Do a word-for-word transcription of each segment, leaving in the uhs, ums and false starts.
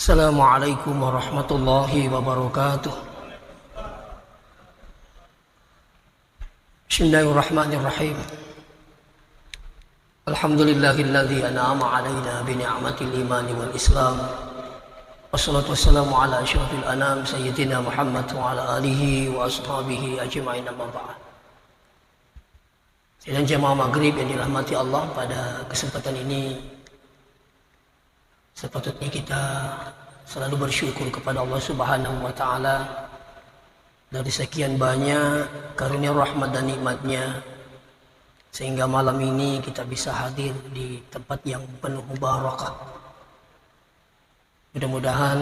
Assalamualaikum warahmatullahi wabarakatuh. Bismillahirrahmanirrahim. Alhamdulillahilladzi an'ama alaina bi ni'matil imani wal islam. Wassalatu wassalamu ala asyrafil anam sayyidina Muhammad wa ala alihi wa ashabihi ajma'in, amma ba'd. Sidang jamaah maghrib yang dirahmati Allah, pada kesempatan ini sepatutnya kita selalu bersyukur kepada Allah Subhanahu wa Ta'ala dari sekian banyak karunia, rahmat, dan nikmatnya, sehingga malam ini kita bisa hadir di tempat yang penuh barakah. Mudah-mudahan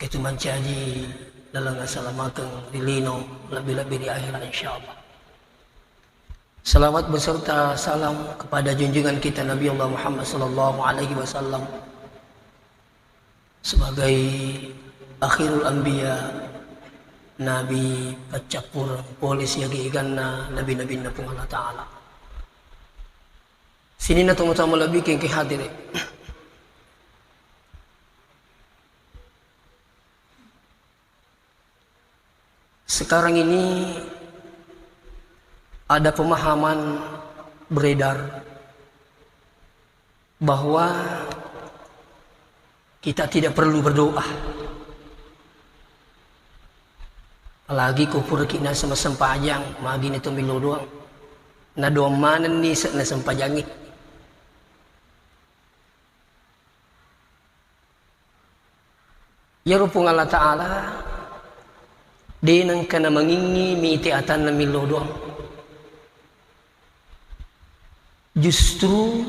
kita mancaji laleng asalamakeng ri lino, lebih-lebih di akhirat, insyaallah. Salawat beserta salam kepada junjungan kita Nabi Allah Muhammad sallallahu alaihi wasallam sebagai akhirul anbiya, nabi paccappureng pole siaga eganna nabi-nabinna Puang Allah Ta'ala. Sininna tomatoa malebbi engkae hadire. Sekarang ini ada pemahaman beredar bahwa kita tidak perlu berdoa. Apalagi ko puraki naseng massempajang, magi na to millau doang. Na doang manenni se-, na sempajangnge. Iyaro Puang Allah Ta'ala de nengka namangingngi mite atanna millau doang. Justru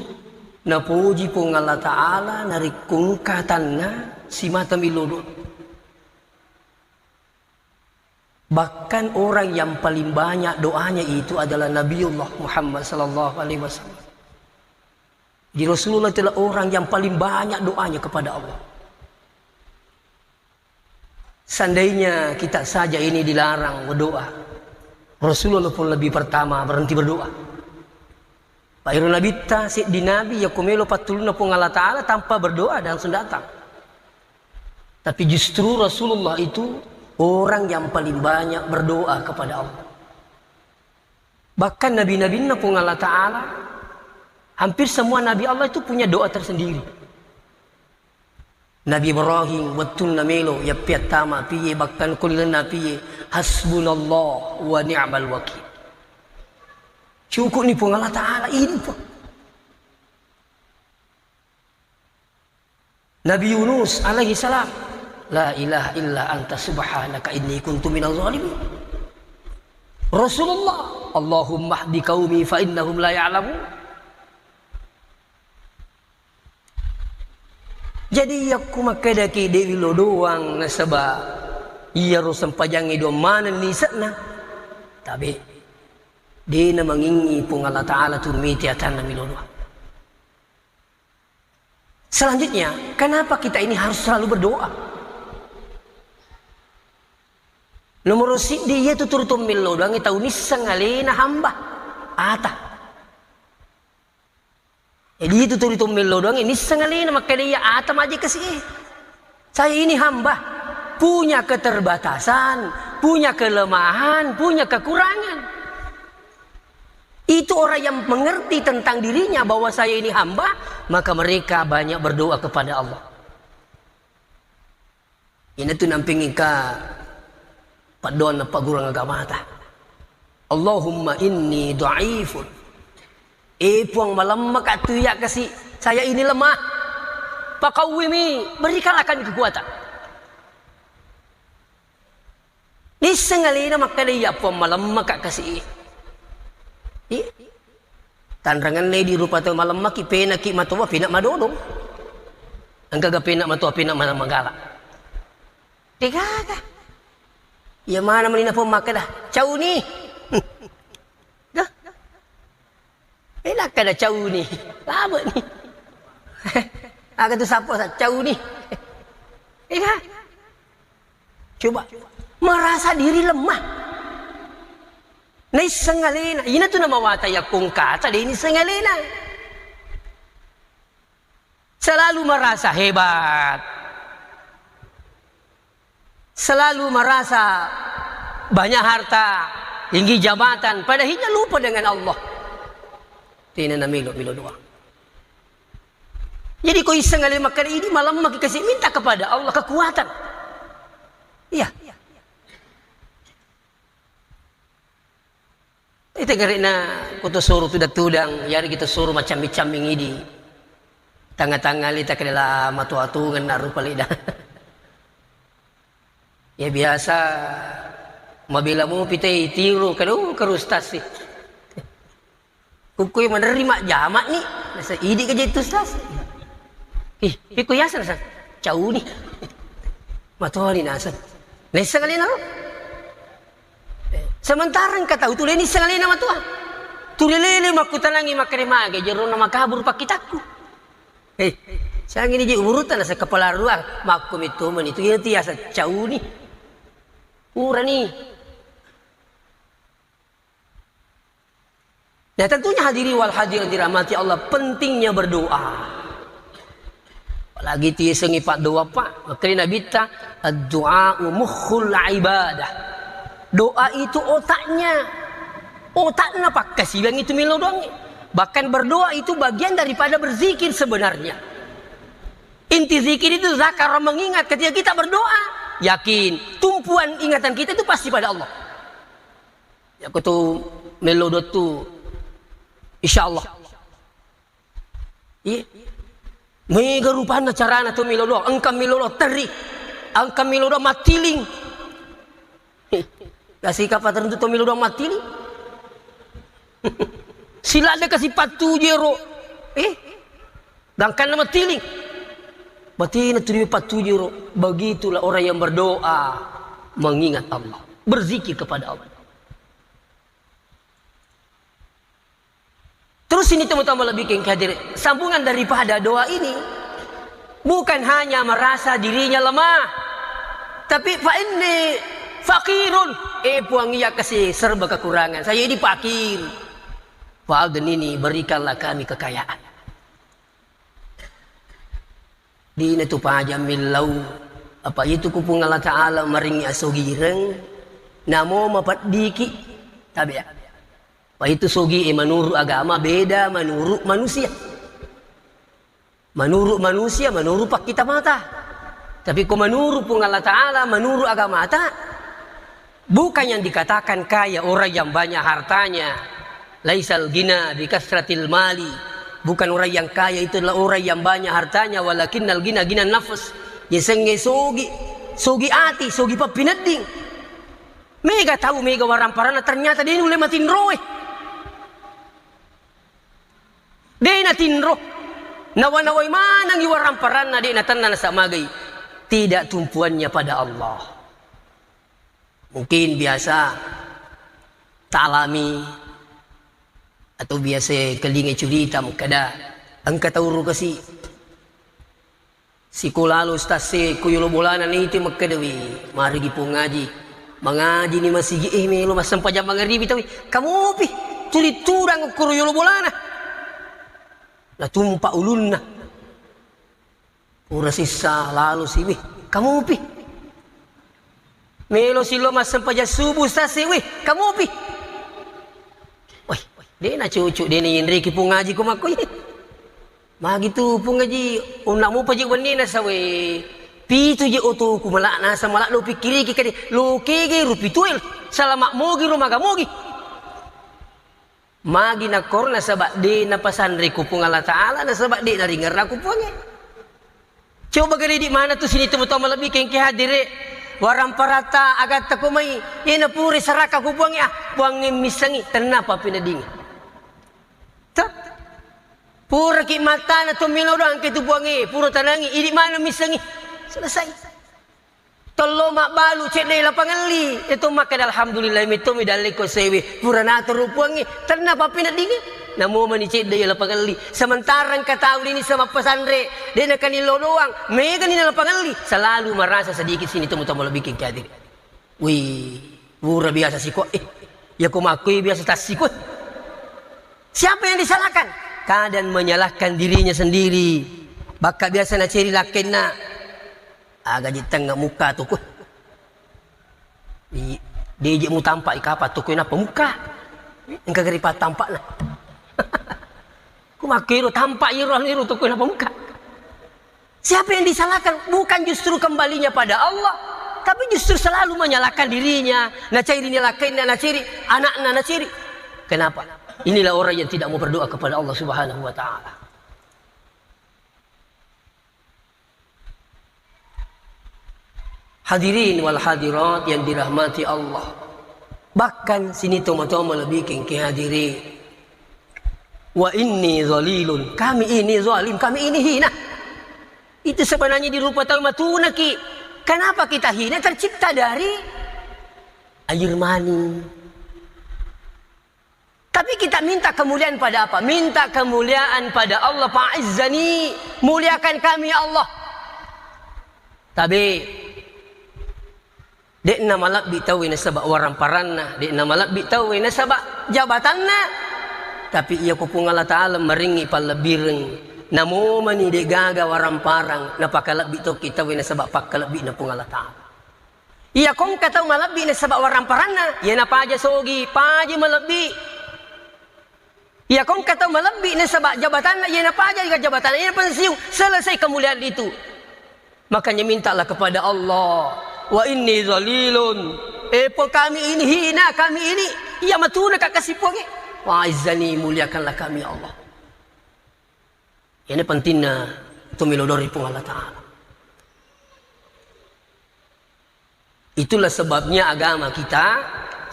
napoji Puang Allah Ta'ala narekko engka atanna simata millau doang. Bahkan orang yang paling banyak doanya itu adalah Nabiullah Muhammad sallallahu alaihi wasallam. Jadi Rasulullah itulah orang yang paling banyak doanya kepada Allah. Seandainya kita saja ini dilarang berdoa, Rasulullah pun lebih pertama berhenti berdoa. Pak iro nabitta, seddi nabi, yakko melo pattulunna Puang Allah Ta'ala tanpa berdoa dan langsung datang. Tapi justru Rasulullah itu orang yang paling banyak berdoa kepada Allah. Bahkan nabi-nabinna Puang Allah Ta'ala, hampir semua nabi Allah itu punya doa tersendiri. Nabi Ibrahim, wettunna melo yappiattama piye, bahkan kulilenna piye, "Hasbunallah wa ni'mal wakil." Cukupni Puang Allah Ta'ala, ini Puang. Nabi Yunus alaihi salam, "La ilaha illa anta subhanaka inni kuntu minaz zalimin." Rasulullah, "Allahumma hdi qaumi fa innahum la ya'lamun." Jadi, yakku makkedaki dewi lo doang nasaba iyaro sempajangnge doang manenni se'na. Tabe, de namangingngi Puang Allah Ta'ala tu mite atanna milo doang. Selanjutnya, kenapa kita ini harus selalu berdoa? Nomor siddi, iya tu turu to millau doangnge tau nisseng alena hamba. Ata. Jadi itu turu to millau doangnge nisseng alena makkeda iya ata maje kasi. Saya ini hamba, punya keterbatasan, punya kelemahan, punya kekurangan. Itu orang yang mengerti tentang dirinya bahwa saya ini hamba, maka mereka banyak berdoa kepada Allah. Ina tu nampingika paddoanna paggurung agamata. "Allahumma inni dhaifun." Eh, Puang, malemmaka tu iya kasi, saya ini lemah. Faqawwini, berikanlah kami kekuatan. Nisseng alena makkeda, "Iya, Puang, malemmaka kasi." Iya. Tanrangenna di rupa tau malemmaki, penaki matoa, pena madodong. Engkaga pena matoa, pena mana magala. Degaga. Iya mana menina Puang makkeda, "Cauni." Dah. Eh, nakkeda cauni. Lama ni. Aga tu sapa sa cauni. Iya. Coba. Merasa diri lemah. Naisseng alena. Ina tu namawata yakko engkata de nisseng alena. Selalu merasa hebat. Selalu merasa banyak harta, tinggi jabatan, padahalnya lupa dengan Allah. Tina na melo, melo doa. Jadi ko isseng ale makkeda idi malemma ki kasi minta kepada Allah kekuatan. Iya. Ite gere'na ko to suru tudang-tudang, yari kita suru macam-macam idi. Tanga-tanga lita kedela matu-atungan na rupa lida. Ya biasa mabela mopi te tiro kadu kadu ustaz sih. Kukkui menerima jamak ni, nasa idi ke jadi ustaz. Ih, piko yaseng sa, cauni. Matoni naseng. Nessa kali naro. Sementara engka tau tuleni sengalena matua. Tulelele makkutanangi makkeda mage jerona makabur pakkitakku. Eh, sangini je urutan asa kepala ruang makku mitu meni tu iya tiasa cauni. Urani. Nah, tentunya hadiri wal hadir dirahmati Allah, pentingnya berdoa. Apalagi tisengi pak doa pak, makanya Nabi ta doa mukhul ibadah. Doa itu otaknya, otaknya pakkasiwiang itu melo doang. Bahkan berdoa itu bagian daripada berzikir sebenarnya. Inti zikir itu zakar mengingat ketika kita berdoa, yakin tumpuan ingatan kita itu pasti pada Allah. Yakko tu melo doa tu, insya Allah. Iya. Mega rupanna carana tu melo doa. Engka melo doa teri. Engka melo doa matiling. Heh. Kasi kapa tertentu tu melo doa matiling. Silada kasi patu jero. Eh. Gangkanna matiling. Batina tu patu jero. Begitulah orang yang berdoa mengingat Allah. Berzikir kepada Allah. Terus ini teman-teman lebih keng hadir. Sambungan daripada doa ini bukan hanya merasa dirinya lemah, tapi fa inni fakirun. Eh puang iya kasih serba kekurangan. Saya ini fakir. Fa'aghnini, berikanlah kami kekayaan. Dina tu paja millau. Apa itu ku Puang Allah Ta'ala maringi asogireng, namo mapeddiki. Tabe. Apa itu sogi e menurut agama beda menurut manusia. Menurut manusia, menurut pakkita mata. Tapi ko menurut Puang Allah Ta'ala, menurut agama ta, bukan yang dikatakan kaya orang yang banyak hartanya. Laisal gina bi kasratil mali. Bukan orang yang kaya itu adalah orang yang banyak hartanya, walakinnal gina gina nafs. Yasengnge sogi, sogi ati, sogi pappinedding. Mega tau mega waramparanna ternyata de nulle matinroe. De natinro. Nawa-nawai manengi waramparanna de natenna nasamagai. Tidak tumpuannya pada Allah. Mungkin biasa talami atau biasa kelinga curita makkeda engka tau rukasi sikola lo ustaz e ko yolo bolana niti makkeda wi marigi pong ngaji mangaji ni masigi eh melo massempajang mangaribi tawi kamupi tuli tudang kuro yolo bolana natumpa ulunna. Pura sissa lalo siwi, kamupi. Melo silo massempajang subuh sasi, wih, kamupi. Wih, de na cucu, de na yenreki pung ngaji ko makko. Magi tu pung ngaji, unna mupa je wenni na sawe. Pitu je otoku malak nasa malak lo pikiriki kade lo kege rupi tuel. Salama mogi ro maga mogi. Magi nakkoro nasaba de napasanre ku Puang Allah Ta'ala, nasaba de naringerra ku Puangnge. Coba gare di mana tu sini temu tau malebbi kengke hadire warang parata agatta ko mai, ina pure saraka ku Puangnge, ah, Puangnge missengi, tenna papinedingi. Tuh. Puraki matana to melo doang ke tu Puangnge, pura tanangi, idi mana missengi. Selesai. Tello mabbalu cedde lapangelli, itu makkeda alhamdulillah metto mi dalle ko sewe, pura naturu Puangnge, tenna pappineddingi, namo mani cedde lapangelli. Sementara engka tau dini sama pesanre, de nakani lo doang, mega ni lapangelli, selalu merasa sedikit sini temu-temu lebih kengkadi. Wih, pura biasa siko, eh, ya ko makkui biasa tassiko. Siapa yang disalahkan? Kadang menyalahkan dirinya sendiri. Bakka biasa naceri lakkenna, aga je tengnga muka tu ku. I, deje mutampa i kapa tu ku napa muka. Engka gari patampakna. Ku makkiro tampak iro anu iro tu ku napa muka. Siapa yang disalahkan? Bukan justru kembalinya pada Allah, tapi justru selalu menyalahkan dirinya. Naceri ni lakkenna, naceri anakna, naceri. Kenapa? Inilah orang yang tidak mau berdoa kepada Allah Subhanahu wa Ta'ala. Hadirin wal hadirat yang dirahmati Allah. Bahkan sini toma-toma lebih kengke hadirin. Wa inni zalilun. Kami ini zalim, kami ini hina. Itu sebenarnya di rupa tau matunaki. Kenapa kita hina? Tercipta dari air mani. Tapi kita minta kemuliaan pada apa? Minta kemuliaan pada Allah. Fa'izzani, muliakan kami ya Allah. Tabe, de'na malebbi tauwe nasaba waramparanna, de'na malebbi tauwe nasaba jabatanna. Tapi iya ko Puang Allah Ta'ala maringi pallebbireng, namomani de' gaga waramparang, napakalebbi tokki tauwe nasaba pakkalebbi'na Puang Allah Ta'ala. Iya kongka tau malebbi nasaba waramparanna, iya napaja sogi, paja malebbi. Iya kongka tau malebbi nasaba jabatanna, iya napaja jabatanna, iya pensiun, selesai kemuliaan itu. Makanya mintalah kepada Allah. Wa inni zalilun. Eh, Puang, kami ini hina, kami ini. Iya matuna ka kasi Puang, eh. Wa izzani, muliakanlah kami ya Allah. Ini pentingnya itu melo doa ri Puang Allah Ta'ala. Itulah sebabnya agama kita,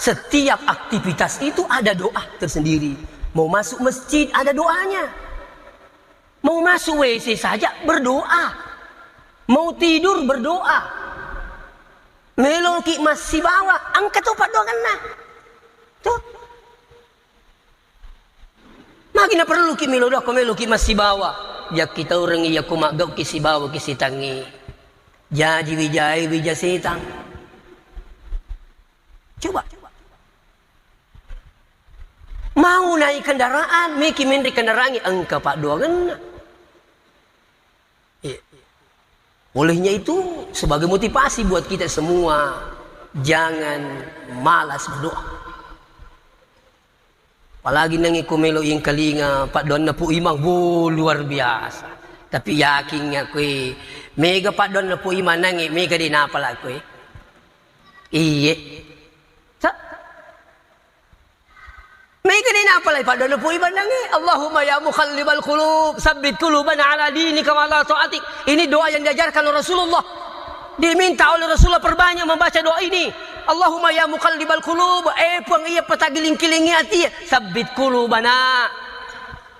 setiap aktivitas itu ada doa tersendiri. Mau masuk masjid, ada doanya. Mau masuk W C saja, berdoa. Mau tidur, berdoa. Meloki massibawa, engka to paddoangenna. Tuh. Magi naperluki melo doa, ko meloki massibawa. Jakkitaurengngi iya ko maggauki sibawa ki setangnge. Jaji wijai wija setang. Coba. Mau naik kendaraan, meki menre kendaraangnge, engka paddoangenna. Iya. Olehnya itu, sebagai motivasi buat kita semua, jangan malas berdoa. Apalagi nangnge ko melo engkalinga paddoanna Pu Imang, wo, luar biasa. Tapi yakin aku, eh, mega paddoanna Pu Imang nangnge, mega de' napala aku, eh. Iye. Sa-, Mega de' napalai paddoanna Pu Imang nangnge. Allahumma ya muqallibal qulub, sabbit qulubana ala dinika wa ala ta'atik. Ini doa yang diajarkan oleh Rasulullah. Diminta oleh Rasulullah perbanyak membaca doa ini. Allahumma ya muqallibal qulub, eh Puang iya pataggiling-kilingi ati, sabbit qulubana.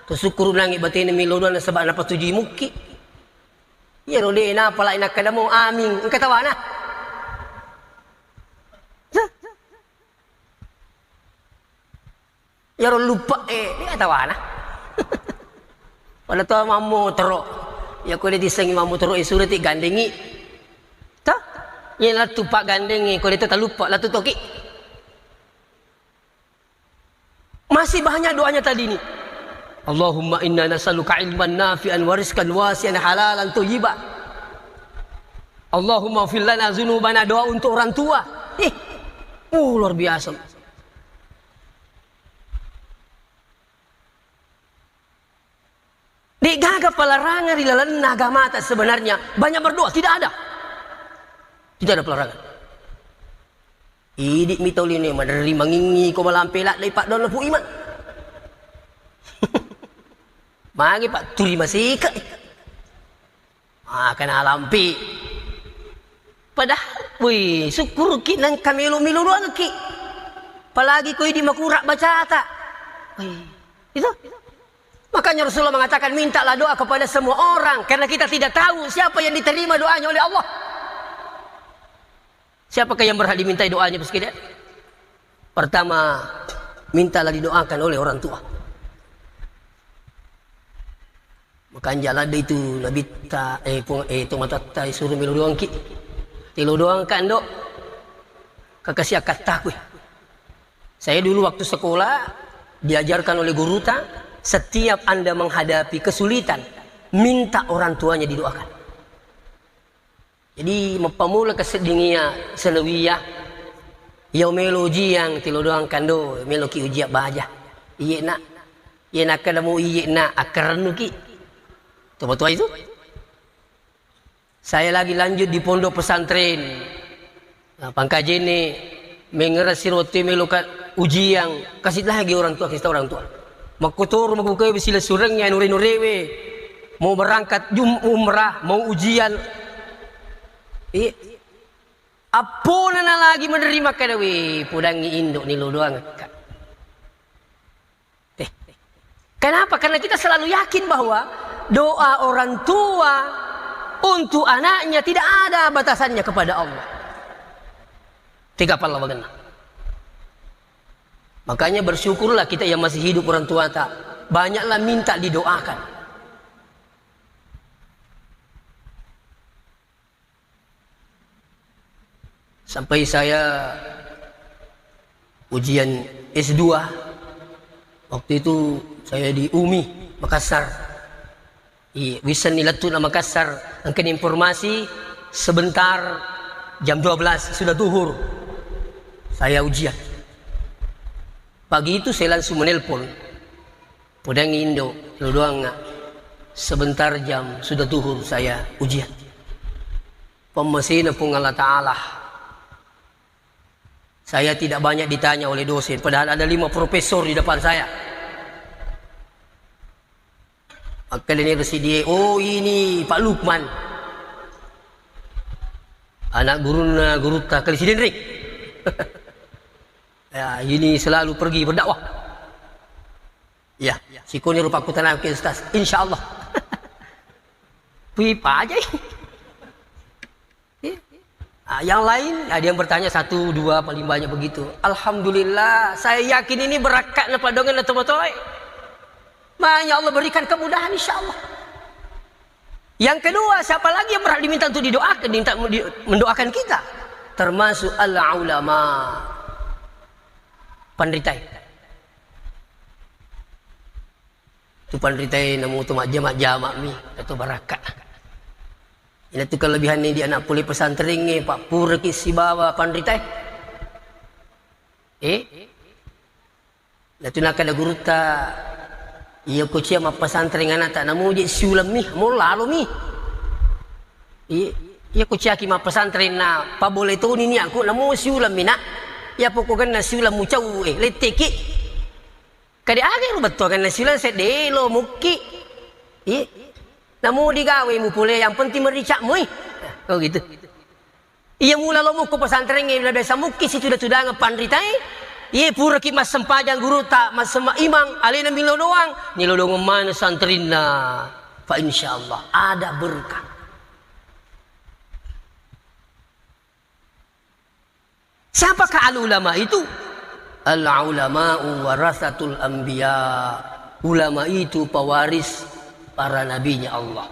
Kusukkuru nangnge batena melo doa nasaba napatujui mukki. Iyaro de' napalai nakkeda mo amin, engka tawana. Iyaro lupa, eh, de' tawana. Pada to mammotoro. Iya ko de' tissengngi mammotoro, eh, sureti gandengngi. Toh? Iya lettu paggandengngi, ko de' to taluppa, lettu toki. Masih banyak doanya tadi ini. Allahumma inna nas'aluka ilman nafi'an wa rizqan wasi'an halalan thayyiban. Allahumma ighfir lana dzunubana, doa untuk orang tua. Ih, uh, luar biasa. De'gaga pelarangan ri lalenna agamata sebenarnya. Banyak berdoa, tidak ada. Tidak ada pelarangan. Idi' mi tau lino maderri mangingngi ko malampe ladde' paddoanna Pu Imang. Magi Pak turi masika. Makana lampe. Padahal, wih, syukurki nengka melo-melo doangki. Apalagi ko idi' makura bacata. Wih, itu. Makanya Rasulullah mengatakan, mintalah doa kepada semua orang, karena kita tidak tahu siapa yang diterima doanya oleh Allah. Siapakah yang berhak dimintai doanya, Bos Kidek? Pertama, mintalah didoakan oleh orang tua. Makanja ladde' itu Nabitta, eh, Puang, eh, tomatoatta, eh, suro melo doangki. Telo doangka, Ndok. Kakasi akkattaku. Saya dulu waktu sekolah diajarkan oleh guruta, setiap Anda menghadapi kesulitan, Minta orang tuanya didoakan. Jadi, mappammula ke sedding iya sanawiyah, iya melo ujian, tilo doang kando, melo ki ujian baja. Iye, Nak. Iye, nakkeda mu iye, Nak, akkarennu ki. Toba-toba itu. Saya lagi lanjut di pondok pesantren. Nah, pangkajene, mengerasi roti meloka ujian, kasih lagi orang tua, kasih tahu orang tua. Makkotoro makukewe silessurengnge, nure-nurewe. Mau berangkat jum-, umrah, mau ujian. Eh, appona na lagi menerima kada, weh, podangi indo' ni lo doang, Kak. Eh, kenapa? Karena kita selalu yakin bahwa doa orang tua untuk anaknya tidak ada batasannya kepada Allah. Tiga pala bagenna. Makanya bersyukurlah kita yang masih hidup orang tua tak. Banyaklah minta didoakan. Sampai saya ujian S dua, waktu itu saya di umi, Makassar. Iya, wisseng ni lettu na Makassar, engkani informasi sebentar jam dua belas sudah duhur. Saya ujian. Pagi itu saya langsung menelpon. Podangi indo', lo doang, Nak. Sebentar jam sudah duhur saya ujian. Pemmasina Puang Allah Ta'ala. Saya tidak banyak ditanya oleh dosen, padahal ada lima profesor di depan saya. Makkedani ro sidie, "Oh, ini Pak Lukman. Anak gurunna gurutta Kali Sidenreng." Ya, ini selalu pergi berdakwah. Ya, sikoni rupa kutana ke Ustaz. Insya Allah. Pui pajai. Iya. Ah, yang lain, ada yang bertanya satu, dua, paling banyak begitu. Alhamdulillah, saya yakin ini berkat na padongan na tomatoe. Makanya Allah berikan kemudahan, insya Allah. Yang kedua, siapa lagi yang berhak diminta untuk didoakan, diminta di-, mendoakan kita? Termasuk al-ulama. Panritai. Tu panritai namu tu majjama-jama mi, atau barakka. Ina tu kelebihan ni di anak puli pesantrengnge, Pak, puraki sibawa panritai. Eh? Natu nakkeda gurutta, "Iya ko cia mappesantreng anata, namuji siulemmi, mo lalomi." Iya, iya ko ciaki mappesantreng na pabole toni niaku, namo siulemmi, Nak. Iya pokokna siuleng mucau, eh, letteki. Kade aga ro bettuanganna siuleng sedde lo mukki. Iya. Namo digawe mu pole, yang penting mericak mui. Oh gitu. Iya mula lo mukko pesantrengnge, na biasa mukki situda-tudangeng panritae. Iye puraki massempajang gurutta, massema imang, alena milo doang, nilo doang mana santrinna. Fa insyaallah ada berkah. Siapakah al ulama itu? Al ulama'u warasatul anbiya. Ulama itu pewaris para nabinya Allah.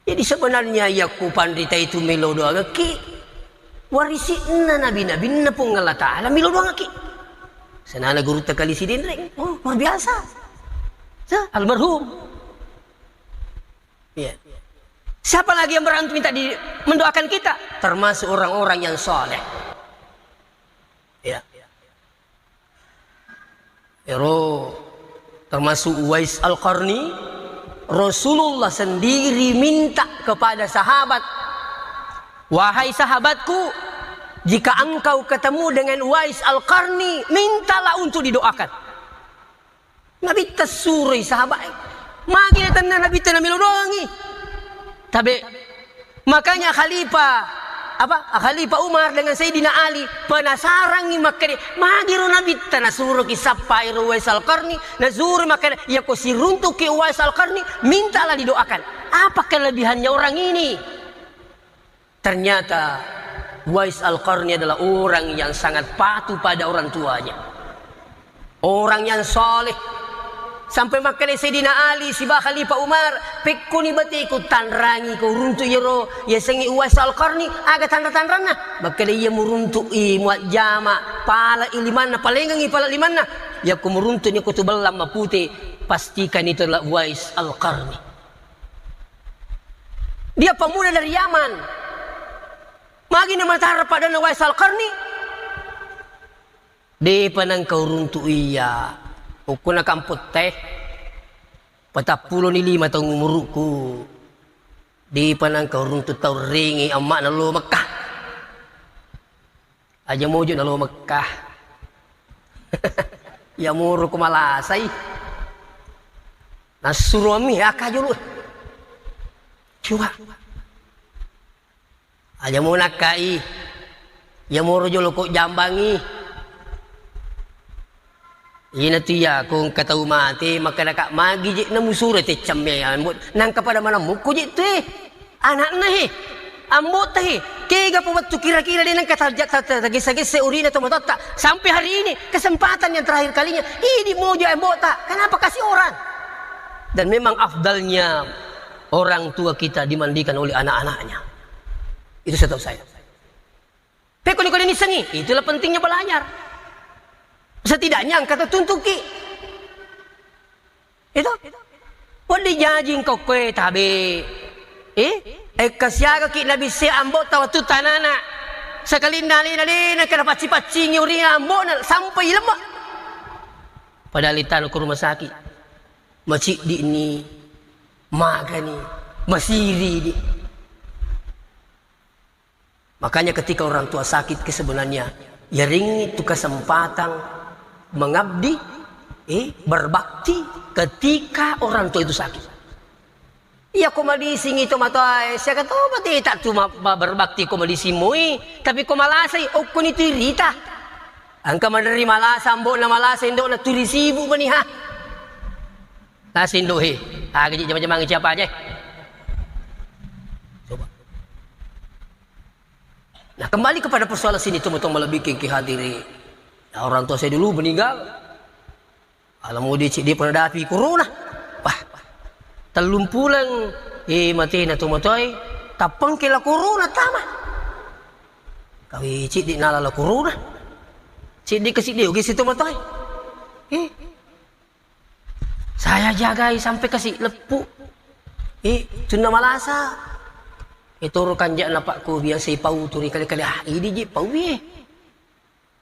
Jadi sebenarnya yakku panrita itu melo doangekki, warisi'na nabi-nabinna Puang Allah Ta'ala melo doangekki. Senana gurutta Kali Sidenreng, oh, luar biasa. Sa-, almarhum. Iya. Siapa lagi yang berhak untuk minta di-, mendoakan kita? Termasuk orang-orang yang saleh. Ya. Ero termasuk Uwais Al-Qarni, Rasulullah sendiri minta kepada sahabat, "Wahai sahabatku, jika engkau ketemu dengan Uwais Al-Qarni, mintalah untuk didoakan." Nabitta suroi sahabat. Magi natenna Nabitta namelo doangi. Tabe, makanya Khalifah, apa, Khalifah Umar dengan Sayyidina Ali penasarangi makkeda, magiro Nabitta nasuroki sappai ro Uwais Al-Qarni, nasuro makkeda, "Iya ko siruntuki Uwais Al-Qarni, mintalah didoakan." Apa kelebihannya orang ini? Ternyata Uwais Al-Qarni adalah orang yang sangat patuh pada orang tuanya. Orang yang saleh. Sampai makkeda Sayyidina Ali siba Khalifah Umar, "Pekkoni bateku tanrangi ko runtu iyaro yasengnge Uwais Al-Qarni, aga tanra-tanranna?" Makkeda, "Iya muruntu i muajjama pala i limanna, palengengi pala limanna. Yakko muruntu ni ko tu bellang mapute, pastikan itu adalah Uwais Al-Qarni." Dia pemuda dari Yaman. Magi na matara padanna Waisal Qarni. Depa nengka uruntu iya. Ukkuna kampotta e. Patappulo ni lima taung umuruku. Depa nengka uruntu tau rengi amma'na lo Mekkah. Aja mojo nalo Mekkah. Ya moro ko malasai. Nassuromi aka jolo. Coba. Aja mo nakkai. Ya moro jolo ko jambangi. Ina tu ya ko engka tau mate, maka naka magi je namusuro te cemme ambo. Nangka pada mana muko je tu e. Anakna he. Ambotta he. Kega po wettu kira-kira de nangka ta-, ta-, ta-, tagessa-gessa urina to matotta. Sampai hari ini kesempatan yang terakhir kalinya. Ini mojo ambotta. Kenapa kasih orang? Dan memang afdalnya orang tua kita dimandikan oleh anak-anaknya. Itu setahu saya. Pekko ni kode nisengi, itulah pentingnya belajar. Setidaknya engka tetuntuki. Itu. Wedding jaji engka koe tabe. Eh? Ekka siaga ki nabi se ambo tawattu tanana. Sekalinna alena lena kena pacci-paccingi urina ambo na sampai lemma. Padahal itano ke rumah sakit. Maciddi ni, magani, masiri ni. Makanya ketika orang tua sakit ke sebenarnya, yaringngi tu kesempatan mengabdi, eh, berbakti ketika orang tua itu sakit. Iya ko madisingi to matoae, siaga to mate tak tu ma-, ma-, berbakti ko madising moi, tapi ko malasai, okkoni tu irita. Engka maderri malasa, ambo'na malasa, indo'na turi sibuk mani ha. Lasa indo he, aga ji jama-jamang siapa aja. Coba. Nah, kembali kepada persoalan sini, teman-teman, lebih ke hadiri. Nah, orang tua saya dulu meninggal. Ala mudi ciddi pernah dapi corona. Wah, tellung pulang, eh, matena to matoai, tappang ke la corona tama. Kawi ciddi nala la corona. Ciddi ke siddi, oke, situ matoai. Eh, saya jagai sampai kasi leppu. Eh, tunna malasa. Eh, toro kanja napakku biasa pau turi kali-kali. Ah, idi ji pau ye.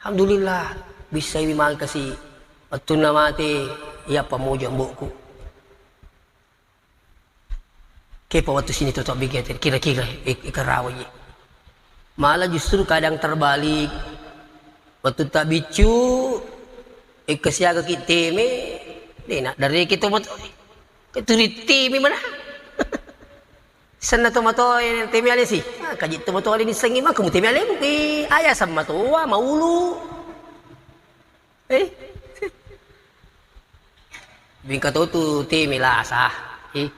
Alhamdulillah, bissai mangkasi. Wettunna mate, iya pamoja mbokku. Kepa wettu sini toto bigete, kira-kira, ik-, ikarawa ye. Malah justru kadang terbalik. Wettu tabiccu, ikka siaga ki teme, dena, dari kita betul. Keturi teme mana? Senna to matoa, eh, temi alesi. Ah, kaji to matoa ni sengi maka mu temi alemu, eh, ayaseng matoa, maulu. Eh. Bingka to tu temi lasa. Eh.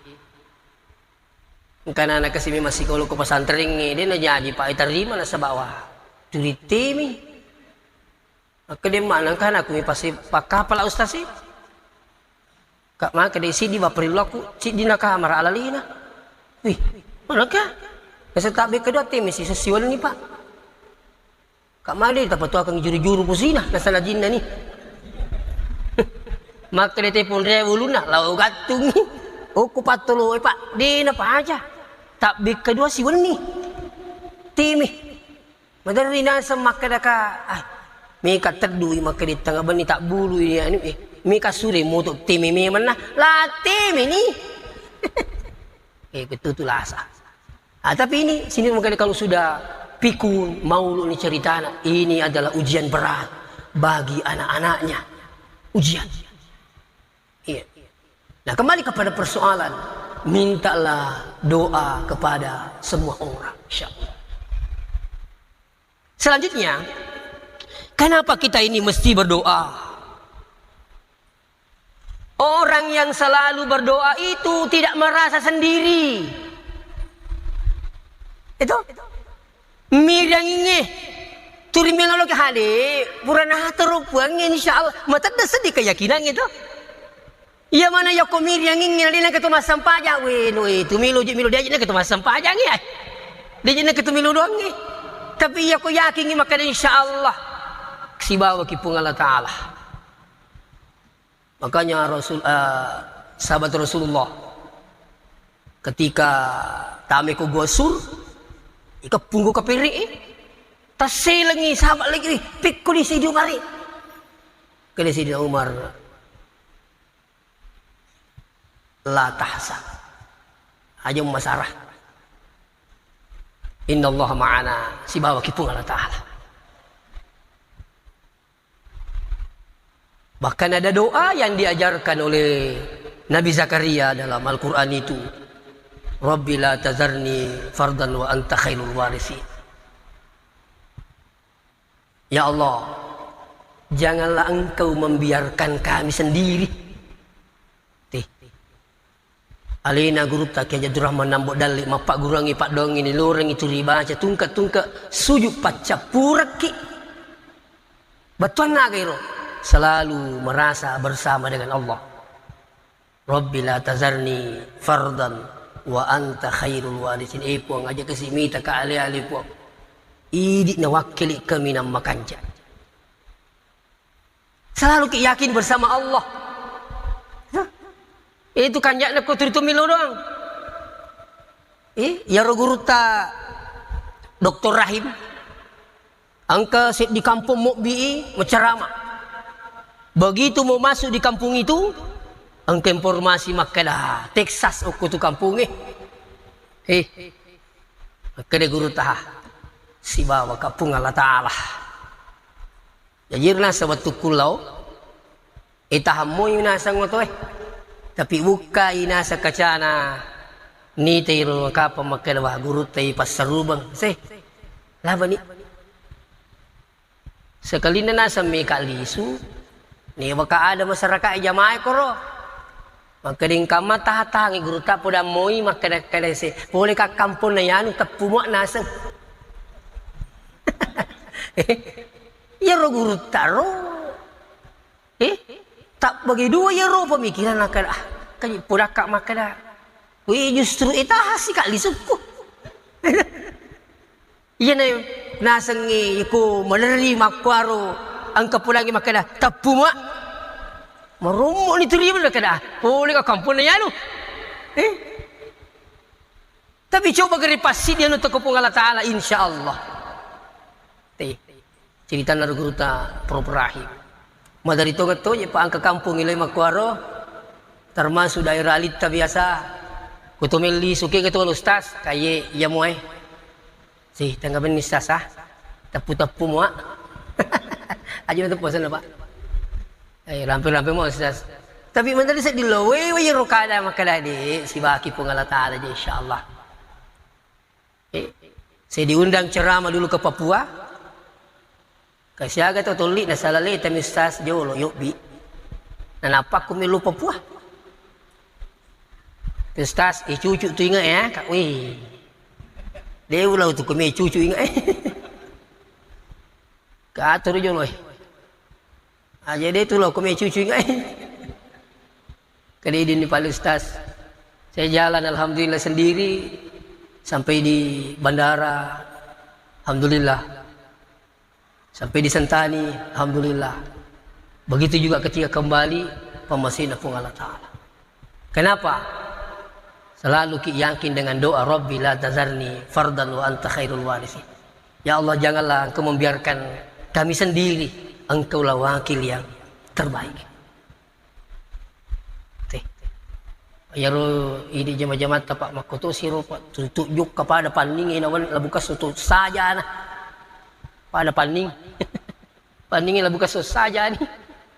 Engkana na kasi memang sikolo ko pesantren, eh, de na jaji pa terima na sabawa. Turi temi. Makkeda, "Mana engkana aku mi pasi pakkapala ustaz e?" Ka, makkeda, "Siddi bapperillu aku, siddi na kamara alalina." Wih, mana ka? Nasa tabbe kedua teme si sesiwani, Pak. Ka, made tapatuakeng juru-juru pusina, nasala jinna ni. Makkeda, "Telepon re ulunna, lao gattungi." Okko pattolo, eh, Pak, de na paja. Tabbe kedua siwenni. Teme. Maderri naseng makkedaka, ah, meka teddui makkeda tengnga benni tabbului anu, eh, meka sure moto teme memenna, la teme ni. Eh, betul tu lasa. Ah, tapi ini sini makkeda kalau sudah pikun maulu ni ceritana, ini adalah ujian berat bagi anak-anaknya. Ujian. Iya. Nah, kembali kepada persoalan, mintalah doa kepada semua orang, insya Allah. Selanjutnya, kenapa kita ini mesti berdoa? Orang yang selalu berdoa itu tidak merasa sendiri. Itu. Miriangingnge. Turi melo ke hade, purana hatoro puangnge, insya Allah. Matedda seddi keyakinan itu. Iya mana yako miriangingnge, dena ketu massempajang. Weh, no, eh, tu milo je, milo dia je, ketu massempajang ya. Dia je, ketu milo doangnge. Tapi yako yakingi maka insya Allah. Sibawa ki Puang Allah Ta'ala. Makanya Rasul, eh, sahabat Rasulullah, Ketika tame ko Gua Sur, ikeppung ko kapere e, tasselengi sahabat lagi, "Pikku di Sidi Umar e." Kede Sidi Umar, "La tahzan. Aja masarah. Innallaha ma'ana, sibawa ki Puang Allah Ta'ala." Bahkan ada doa yang diajarkan oleh Nabi Zakaria dalam Al-Quran itu, "Rabbi la tazarni fardan wa anta khairul warithin." "Ya Allah, janganlah Engkau membiarkan kami sendiri." Tih. Alena gurutta Kiai Abdurrahman Nambo Dalle mappagguruangngi paddoangngi, nilorengngi tu ribaca tungke-tungke sujud paccappurekki. Bettuanna aga ero? Selalu merasa bersama dengan Allah. "Rabbi la tazarni fardan wa anta khairul warithin." Eh, Puang, aja kasi mita ka ale-ale, Puang. Idi nawakkili kaminang makanjak. Selalu ki yakin bersama Allah. Hah? Itu kanjakna ko turitu milo doang. Eh, iyaro gurutta Doktor Rahim. Engka seddi kampong mobbi i macerama. Begitu mau masuk di kampung itu, engka informasi makkeda, "Texas okko tu kampungnge." Eh, makkeda gurutta, "Sibawa ka Puang Allah Ta'ala." Jaji naseng wettukku lao, itahang moi naseng otoe. Tapi bukkai naseng kacana, nitai ro kapang makkeda, "Wah, gurutta i passarubeng." Se, labani. Sekalinna naseng mika lisu, newaka ada masyarakat jamaah koro. Makkeda engka mata hatangi gurutta podang moi makkeda-keda se, "Pole ka kamponna yanu teppu mua naseng." Iyaro gurutta ro. Eh, tabbagi dua iyaro pemikiran makkeda, ah, kaji podakka makkeda. Wih, justru itahasi ka lisukku. Iyana nasengngi iko malerri makkuaro engka podangngi makkeda, "Teppu mua." Marommo ni turimu makkeda, "Pole ka kamponna yanu." Eh? Tapi coba gere passiddi anu teko Puang Allah Ta'ala, insya Allah. Teh. Ceritanna ro gurutta Prof Rahim. Madari tongeng toje pa engka kampung ilai makkuaro, termasuk daerah Alitta biasa. Kutomelli suke ketua Ustaz, kaye iya moe. Sih, tengah benni sasa. Teppu-teppu mua. Aja teppu sana, Pak. Eh, rampe-rampe mua sasa. Tapi menteri seddi lo, we, we, ro kada makkeda de, sibaki Puang Allah Ta'ala je, insya Allah. Eh, saya diundang ceramah dulu ke Papua. Kasiaga to tolli na salaleta mi Ustaz jolo yobbi. Nanappa ku melu Papua. Ustaz, eh, cucu tu ingat ya, Kak. Wih. Dewa lau tu kami cucu ingat. Katur jolo, eh. Aja de tu lau kami cucu ingat. Kedidin ni Pak Ustaz. Saya jalan alhamdulillah sendiri sampai di bandara. Alhamdulillah. Sampai di Sentani, alhamdulillah. Begitu juga ketika kembali, pemmasihna Puang Allah Ta'ala. Kenapa? Selalu ki yakin dengan doa, "Rabbi la tazarni fardan wa anta khairul warithin." Ya Allah, janganlah Engkau membiarkan kami sendiri, Engkaulah wakil yang terbaik. Teh. Iyaro idi jama-jamatta, Pak, makkotosi ro, Pak, tutu jokka pada panningnge nawan labukas tutu sajana. Pada panning. Panningnge labukas sajani.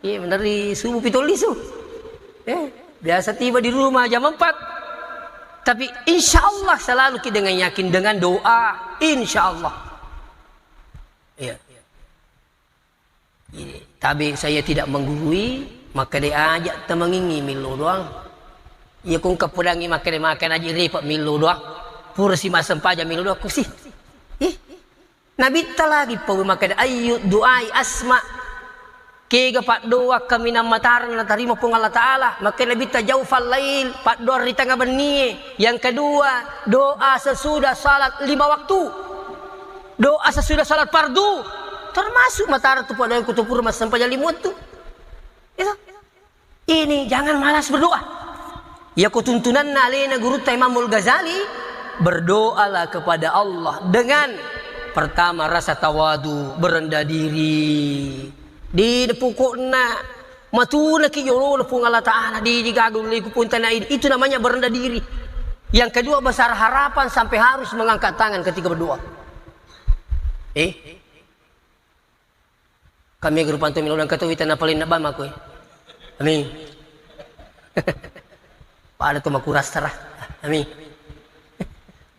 Iya, meneri subuh pitolisu. Eh, biasa tiba di rumah jam empat. Tapi insya Allah selalu ki dengan yakin, dengan doa. Insya Allah. Iya. Tabe saya tidak menggurui, makkeda aja temengingi millo doang. Iya kong kepedangi makkeda makan aja repot millo doang. Pura si massempajang millo doang kusi. Ih. Nabitta lagi pau makkeda ayyu duai asma. Kega paddoa kaminang matareng natarima Puang Allah Ta'ala. Makkeda Nabitta jaufal lail, paddoa ri tengah bennie. Yang kedua, doa sesudah salat lima waktu. Doa sesudah salat fardu termasuk matareng tu pada kutupur massempajang lima waktu. Itu. Ini jangan malas berdoa. Iyako tuntunanna alena gurutta Imamul Ghazali, berdoalah kepada Allah dengan pertama rasa tawadu, berendah diri. Di pokokna matunaki yolona Puang Allah Ta'ala, di, di gaga ulleku pun tanah ini. Itu namanya berendah diri. Yang kedua, besar harapan sampai harus mengangkat tangan ketika berdoa. Eh? Kami guru panto milo dan katu wita na paling nabama kue. Amin. Pada tu makurastara. Amin.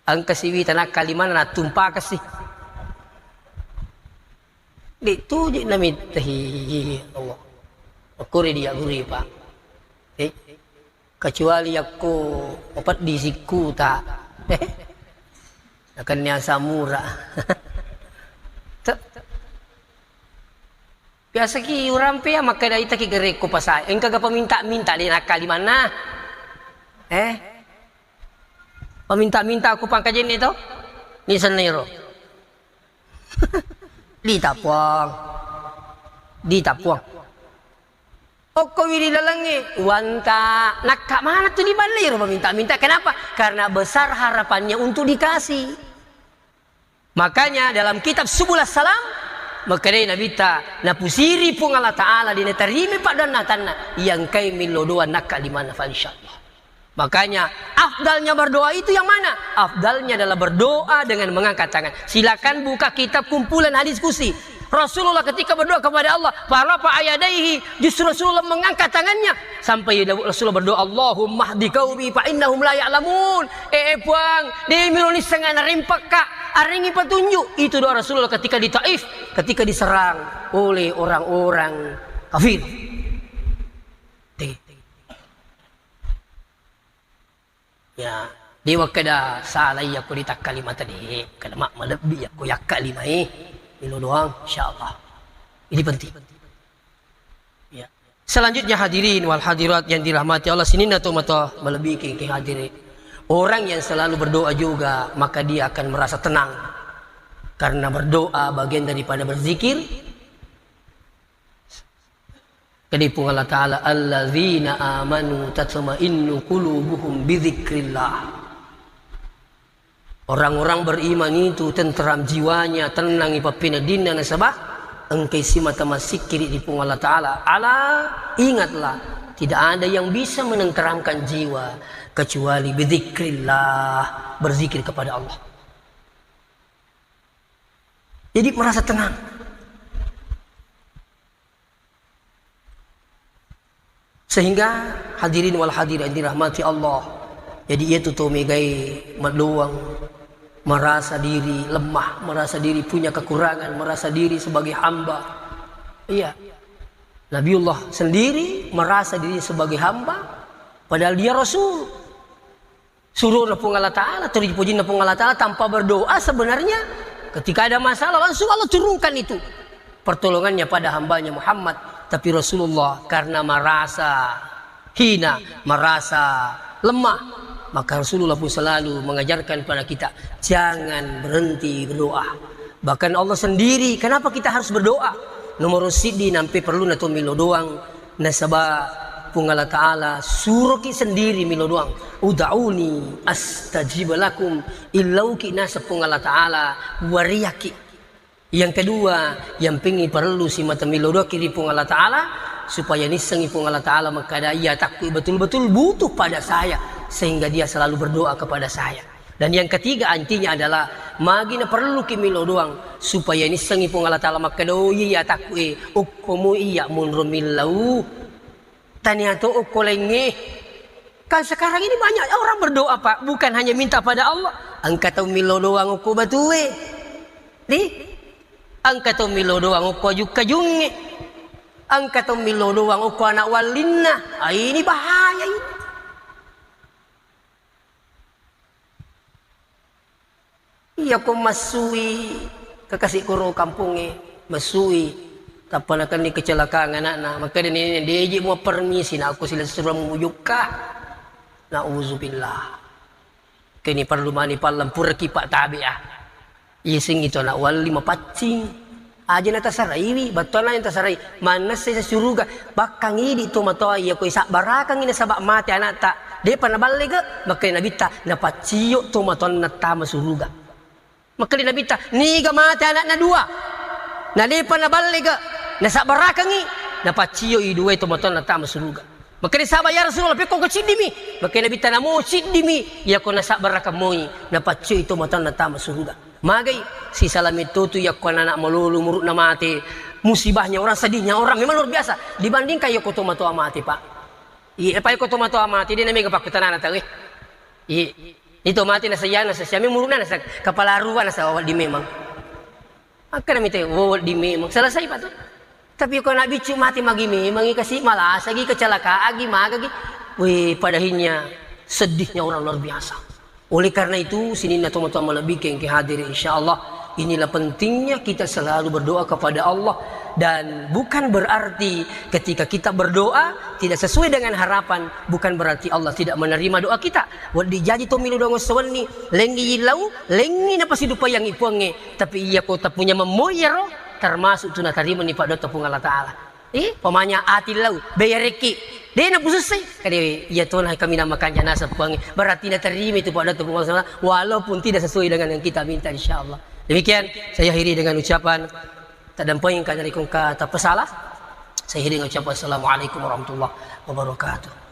Engka si wita na kalimana na tumpa kasi. Di tuji na mitahi Allah. Makuri dia guru, Pak. Eh? Kecuali yakko mapeddi sikkuta. Eh? Nakenni asamura. Te-, biasaki urampe ya makkeda itaki gerekko pasai. Engka ga paminta-minta de nakkalimanna. Eh? Paminta-minta aku pangkajenni to? Ni senniro. Dita puang. Dita puang. Okko wiri lalengnge, wanta nakka mana tu di ballero meminta-minta. Kenapa? Karena besar harapannya untuk dikasih. Makanya dalam kitab Subul Salam, makkedai Nabitta, napusiri Puang Allah Ta'ala di natarimi paddoanna tanna, yang kai millo doa nakka di mana, fa insya Allah. Makanya, afdalnya berdoa itu yang mana? Afdalnya adalah berdoa dengan mengangkat tangan. Silakan buka kitab kumpulan hadis kusi. Rasulullah ketika berdoa kepada Allah, farafa'a yadaihi, justru Rasulullah mengangkat tangannya. Sampai Rasulullah berdoa, "Allahumma hdi qaumi fa innahum la ya'lamun." Eh, eh, Puang, de miro nisseng ana rempakka, arengi petunjuk. Itu doa Rasulullah ketika di Taif, ketika diserang oleh orang-orang kafir. Deh. Ya, de wakkeda sala iya ko ditakkalimata de, kada ma-, malebbi iya ko yakkalimai, milo doang, insyaallah. Ini penting. Ya. Selanjutnya hadirin wal hadirat yang dirahmati Allah, sininna to matoa malebbi ki, ki hadirin. Orang yang selalu berdoa juga, maka dia akan merasa tenang. Karena berdoa bagian daripada berzikir, Jadi Puang Allah Ta'ala, "Alladzina amanu tatma'innu qulubuhum bidzikrillah." Orang-orang beriman itu tenteram jiwanya, tenang ipappeneddinna nasaba engkai simata massikkiri di Puang Allah Ta'ala. Ala, ingatlah, tidak ada yang bisa menenteramkan jiwa kecuali bidzikrillah, berzikir kepada Allah. Jadi merasa tenang. Sehingga hadirin wal hadirat yang dirahmati Allah, jadi iya tu to megai madoang, merasa diri lemah, merasa diri punya kekurangan, merasa diri sebagai hamba. Iya. Nabiullah sendiri merasa diri sebagai hamba, padahal dia rasul. Surona Puang Allah Ta'ala, teri pujinna Puang Allah Ta'ala tanpa berdoa, sebenarnya ketika ada masalah langsung Allah turunkan itu pertolongannya pada hambanya Muhammad. Tapi Rasulullah karena merasa hina, merasa lemah, maka Rasulullah pun selalu mengajarkan pada kita, jangan berhenti berdoa. Bahkan Allah sendiri, kenapa kita harus berdoa? Nomor sidi nampe perlu nato milo doang. Nasaba Puang Allah Ta'ala suroki sendiri milo doang. "Ud'uni astajib lakum." Illauki naseng Puang Allah Ta'ala, wariyaki. Yang kedua, yang pengi perlu simata milo doaki ri Puang Allah Ta'ala, supaya nissengi Puang Allah Ta'ala makkada, iya takku betul-betul butuh pada saya, sehingga dia selalu berdoa kepada saya. Dan yang ketiga, intinya adalah magi naperluki milo doang supaya nissengi Puang Allah Ta'ala makkeda, "Oh iya, iya, takku e, okko mu iya munro millau. Tania to okko laingnge." Kan sekarang ini banyak orang berdoa, Pak, bukan hanya minta pada Allah. Engka tau milo doang okko batue. Di? Engka tau milo doang okko aju-kajungnge. Engka tau milo doang okko anak wallinna. Ah, ini bahaya ini. Iya ko massui, kakasi koro kampongnge, massui, tappa nakenni kecelakaan anakna, makkeda nenek, "Deji mua permisi, na aku sila surang mujukka." Nauzubillah. Keni perlu mani pallang puraki pak tabe ah. Iseng itu anak walli mapaccing. Aja na tasaraiwi, battuanna yang tasarai. Manessa suruga, bakkang idi to matoa iya ko isabbarakang ini sabak mate anakta. Depa naballega, makkeda Nabitta, napaccio tomatoanna tama suruga. Makkeda Nabitta, niga mate anakna dua, na depa naballega, nasabbarakengngi, napaccio i duae tomatoanna tama suruga. Makkeda sahabat, "Ya Rasulullah, pekko ko ciddimi?" Makkeda Nabitta, "Namo ciddimi, iyako nasabbarakeng moi, napaccio i tomatoanna tama suruga." Magai, sisalame totu yakko anak-anak malolo, umuru'na mate, musibahnya orang, sedihnya orang memang luar biasa dibandingkan yakko tomatoa mate, Pak. Iya, apa yakko tomatoa mate, de namega pakkutanana tau, eh. Iya. Itu mate nasayana, sasiame umuru'na nasa kepala arua nasa wedding memang. Akkeda mite, "Oh, wedding memang." Selesai, Pak, tu. Tapi ko anak biccu mate magi memang, kasi malasagi, kecelakaan gi, magagi. Weh, padahinya sedihnya orang luar biasa. Oleh karena itu, sininna tomatoa malebbi engke hadir, insya Allah, inilah pentingnya kita selalu berdoa kepada Allah. Dan bukan berarti ketika kita berdoa tidak sesuai dengan harapan, bukan berarti Allah tidak menerima doa kita. Wedding jaji to milu dongo sewenni, lengngi yillau, lengngi napasidupaiyangngi Puangnge. Tapi iya ko tapunya memmoyero, termasuk tu natarimani paddoa Puang Allah Ta'ala. Eh, pamanya atillau, berekki. De napusussai. Kade, iya tona kami namakan janasa Puangnge. Berarti naterima itu paddoa Puang Allah Ta'ala, walaupun tidak sesuai dengan yang kita minta, insya Allah. Demikian, saya akhiri dengan ucapan, taddampengeng ka narekko engka tappa sala. Saya akhiri dengan ucapan, Assalamualaikum warahmatullahi wabarakatuh.